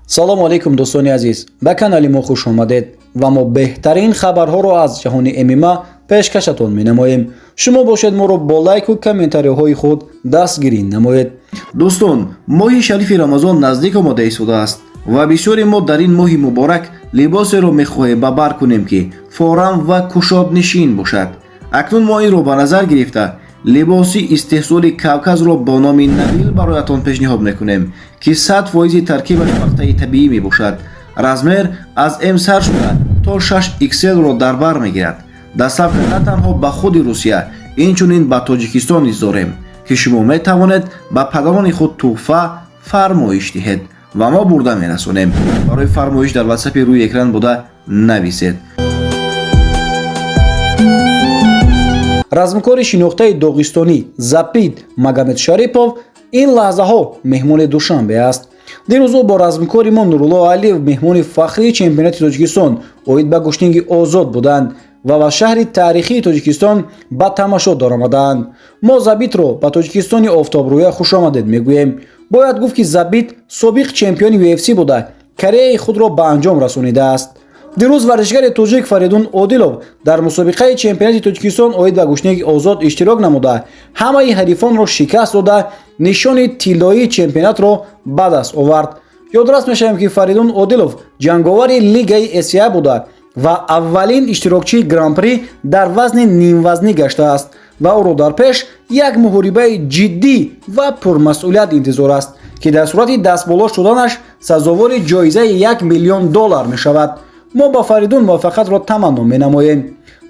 Салому алейкум, дӯстони азиз, ба канали мо хуш омадед ва мо беҳтарин хабарҳоро аз ҷаҳони ММА пешкашатон менамоем. Шумо бошед, моро бо лайку комментариҳои худ дастгирӣ намоед. Дӯстон, моҳи шарифи Рамазон наздик омода истодааст ва бисёре мо дар ин моҳи муборак либосеро мехоҳем ба бар кунем, ки форам ва кушоднишин бошад. Акнун мо инро ба назар гирифта, либоси истеҳсоли Кавказро бо номи Набил бароятон пешниҳод мекунем, ки 100 фоизи таркибаш пахтаи табиӣ мебошад. Размер аз М сар шуда то 6 XL-ро дар бар мегирад. Доставка на танҳо ба худи Русия, инчунин ба Тоҷикистон низ дорем, ки шумо метавонед ба падарони худ тӯҳфа фармоиш диҳед ва мо бурда мерасонем. Барои фармоиш дар ватсапи рӯи экран буда нависед. Размкори шинохтаи доғистонӣ Забит Магомедшарипов ин лаҳзаҳо меҳмони Душанбе аст. Дирӯз ӯ бо размкори мо Нурулло Алиев меҳмони фахрии чемпионати Тоҷикистон оид ба гӯштинги озод буданд ва ба шаҳри таърихии Тоҷикистон ба тамошо даромадаанд. Мо Забитро ба Тоҷикистони офтобрӯя хушомадед мегӯем. Бояд гуфт, ки Забит собиқ чемпиони UFC буда, карьераи худро ба анҷом расонидааст. Дирӯз варзишгари тоҷик Фаридун Одилов дар мусобиқаи чемпионати Тоҷикистон оид ба гӯштинги озод иштирок намуда, ҳамаи ҳарифонро шикаст дода, нишони тиллоии чемпионатро ба даст овард. Ёдрас мешавем, ки Фаридун Одилов ҷанговари лигаи ACA буда ва аввалин иштирокчии Гран-при дар вазни нимвазнӣ гаштааст ва ӯро дар пеш як муҳорибаи ҷиддӣ ва пурмасъулият интизор аст, ки дар сурати дастболо шуданаш сазовори ҷоизаи 1 миллион доллар мешавад. Мо ба Фаридун муваффақиятро таманно менамоем.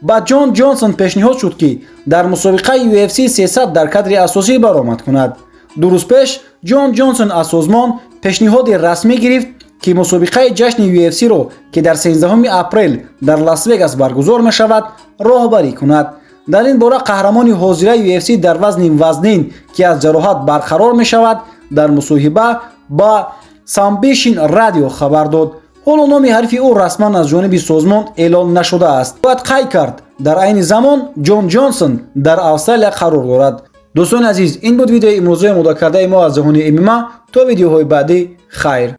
Ба Ҷон Ҷонсон пешниҳод шуд, ки дар мусобиқаи UFC 300 дар кадри асосӣ баромад кунад. 2 рӯз пеш Ҷон Ҷонсон аз созмон пешниҳоди расмӣ гирифт, ки мусобиқаи ҷашни UFC-ро, ки дар 13 апрел дар Лас-Вегас баргузор мешавад, роҳбарӣ кунад. Дар ин бора қаҳрамони ҳозираи UFC дар вазни вазнин, ки аз ҷароҳат барқарор мешавад, дар мусоҳиба ба Submission Радио хабар дод. Ҳоло номи ҳарифи ӯ расман аз ҷониби созмон эълон нашудааст. Бояд қайд кард, дар айни замон Ҷон Ҷонсон дар Австралия қарор дорад. Дӯстони азиз, ин буд видеои имрӯзаи омодакардаи мо аз ҷаҳони ММА. То видеоҳои баъдӣ хайр.